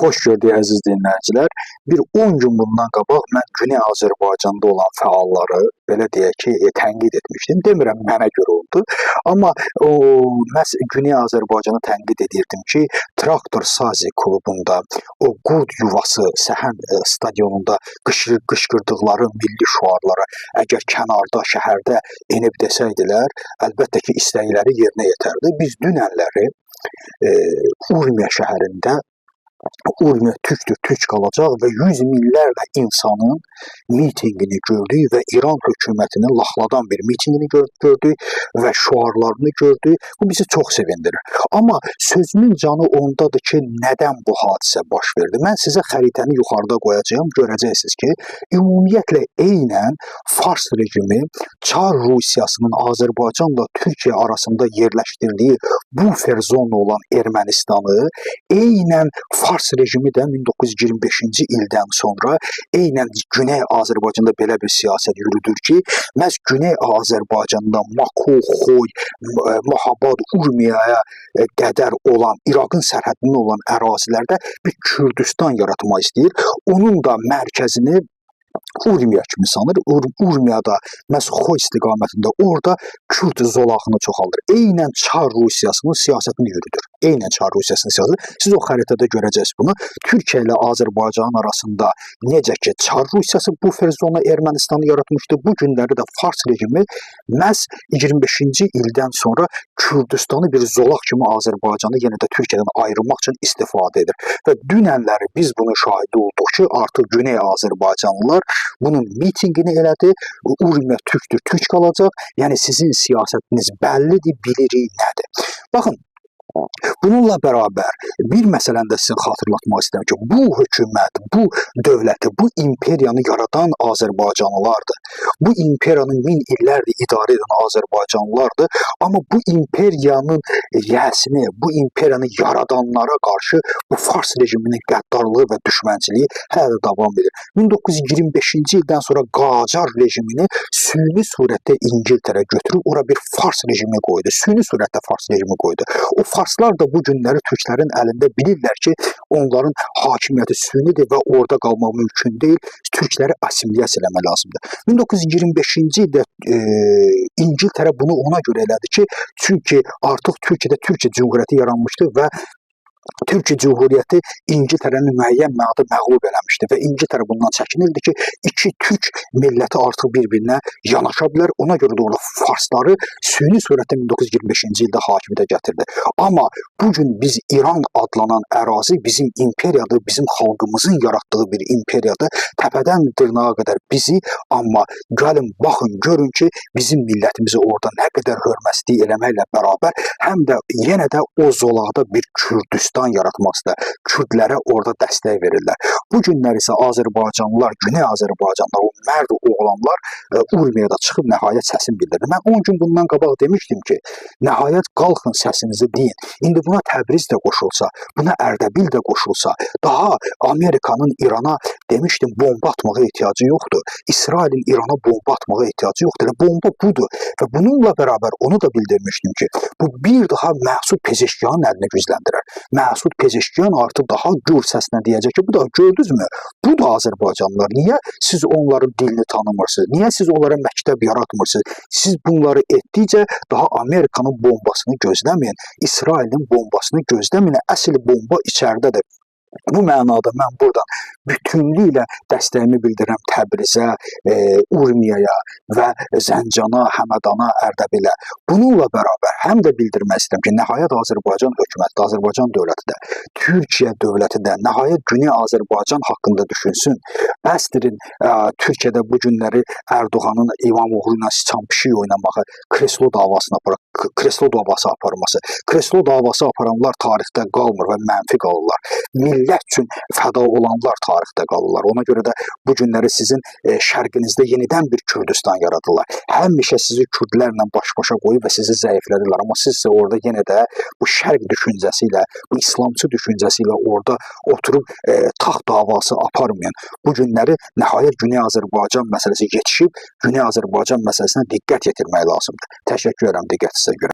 Xoş gördük, əziz dinləyicilər. Bir 10 gün bundan qabaq mən Güney Azərbaycanda olan fəalları belə deyək ki, tənqid etmişdim. Demirəm mənə görə oldu, amma o məhz Güney Azərbaycanı tənqid edirdim ki, Traktor Sazi klubunda, o Qurd yuvası Səhənd stadionunda qışqırdıqları milli şüarlara əgər kənarda, şəhərdə enib desəydilər, əlbəttə ki, istəkləri yerinə yetərdi. Biz dünənləri Urmiya şəhərində Urmiya türkdür, türk qalacaq və yüz minlərlə insanın mitinqini gördük və İran hökumətinin laxladan bir mitinqini gördük və şüarlarını gördük. Bu bizi çox sevindirir. Amma sözümün canı ondadır ki, nədən bu hadisə baş verdi? Mən sizə xəritəni yuxarıda qoyacağam, görəcəksiniz ki, ümumiyyətlə eynən Fars rejimi Çar Rusiyasının Azərbaycanla Türkiyə arasında yerləşdirdiyi bufer zonu olan Ermənistanı eynən Fars rejimi də 1925-ci ildən sonra eynən Güney Azərbaycanda belə bir siyasət yürüdür ki, məhz Güney Azərbaycanda Maku, Xoy, Mahabad, Urmiyaya qədər olan, İraqın sərhəddində olan ərazilərdə bir Kürdistan yaratmaq istəyir. Onun da mərkəzini Urmiya kimi sanır. Urmiyada məhz Xoy istiqamətində orada Kürd zolağını çoxaldır. Eynən Çar Rusiyasının siyasətini yürüdür. Eynən Çar Rusiyasının siyasəti. Siz o xəritədə görəcəksiniz bunu. Türkiyə ilə Azərbaycanın arasında necə ki Çar Rusiyası bufer zonu Ermənistanı yaratmışdı, bu günləri də Fars rejimi məhz 25-ci ildən sonra Kürdistanı bir zolaq kimi Azərbaycanı yenə də Türkiyədən ayırmaq üçün istifadə edir. Və dünənləri biz bunun şahidi olduq ki, artıq Güney Azərbaycanlılar bunun mitinqini elədi. Urmiya türkdür, türk qalacaq. Yəni sizin siyasətiniz bəllidir, bilirik nədir. Baxın, bununla bərabər bir məsələni də sizin xatırlatmaq istəyirəm ki, bu hökumət, bu dövləti, bu imperiyanı yaradan Azərbaycanlılardır. Bu imperiyanı min illərdir idarə edən Azərbaycanlılardır. Amma bu imperiyanın yəsini, bu imperiyanı yaradanlara qarşı bu Fars rejiminin qəddarlığı və düşmənçiliyi hələ də davam edir. 1925-ci ildən sonra Qacar rejimini süni surətdə İngiltərə götürüb ora bir Fars rejimi qoydu. Süni surətdə Fars rejimi qoydu. O Farslar da bu günləri türklərin əlində bilirlər ki, onların hakimiyyəti sünidir və orada qalmaq mümkün deyil. Türkləri assimilyasiya eləmək lazımdır. 1925-ci ildə İngiltərə bunu ona görə elədi ki, çünki artıq Türkiyədə Türkiyə Cümhuriyyəti yaranmışdı və Türkiyə Cümhuriyyəti İngiltərəni müəyyən mənada məğlub eləmişdi və İngiltərə bundan çəkinirdi ki, iki türk milləti artıq bir-birinə yanaşa bilər. Ona görə də orada farsları süni surətdə 1925-ci ildə hakimiyyətə gətirdi. Amma bu gün biz İran adlanan ərazi bizim imperiyadır, bizim xalqımızın yaratdığı bir imperiyadır. Təpədən dırnağa qədər bizi, amma gəlin baxın, görün ki, bizim millətimizi orada nə qədər hörmətsizlik eləməklə bərabər, həm də yenə də o zolaqda bir Kürdistan yaratmaq istəyir. Kürdlərə orada dəstək verirlər. Bu günlər isə Azərbaycanlılar, Güney Azərbaycanlılar, o mərd oğlanlar Urmiyada çıxıb nəhayət səsini bildirdi. Mən 10 gün bundan qabaq demişdim ki, nəhayət qalxın səsinizi deyin. İndi buna Təbriz də qoşulsa, buna Ərdəbil də qoşulsa, daha Amerikanın İrana demişdim bomba atmağa ehtiyacı yoxdur. İsrailin İrana bomba atmağa ehtiyacı yoxdur. Elə bomba budur. Və bununla bərabər onu da bildirmişdim ki, bu bir daha Məsud Pezeşkiyanın əlini gücləndirər. Məsud Pezeşkiyan artıq daha gür səslə deyəcək ki, bu da gördünüzmü? Bu da Azərbaycanlılar. Niyə siz onların dilini tanımırsınız? Niyə siz onlara məktəb yaratmırsınız? Siz bunları etdikcə daha Amerikanın bombasını gözləməyin, İsrailin bombasını gözləməyin. Əsl bomba içəridədir. Bu mənada mən buradan bütünlüklə dəstəyimi bildirirəm Təbrizə, Urmiyaya və Zəncana, Həmədana, Ərdəbilə. Bununla bərabər həm də bildirmək istəyirəm ki, nəhayət Azərbaycan hökuməti də, Azərbaycan dövləti də, Türkiyə dövləti də nəhayət Güney Azərbaycan haqqında düşünsün. Bəsdirin Türkiyədə bu günləri Ərdoğanın İmamoğlu ilə sıçan pişik oynamağı, kreslo davasını apar, kreslo davası aparması. Kreslo davası aparanlar tarixdə qalmır və mənfi qalırlar. Millət üçün fəda olanlar tarixdə qalırlar. Ona görə də bu günləri sizin şərqinizdə yenidən bir Kürdistan yaradırlar. Həmişə sizi kürdlərlə baş-başa qoyub və sizi zəiflədirlər. Amma siz isə orada yenə də bu şərq düşüncəsi ilə, bu İslamçı düşüncəsi ilə orada oturub taxt davası aparmayın. Bu günləri nəhayət Güney Azərbaycan məsələsi yetişib, Güney Azərbaycan məsələsinə diqqət yetirmək lazımdır. Təşəkkür edirəm diqqətinizə görə.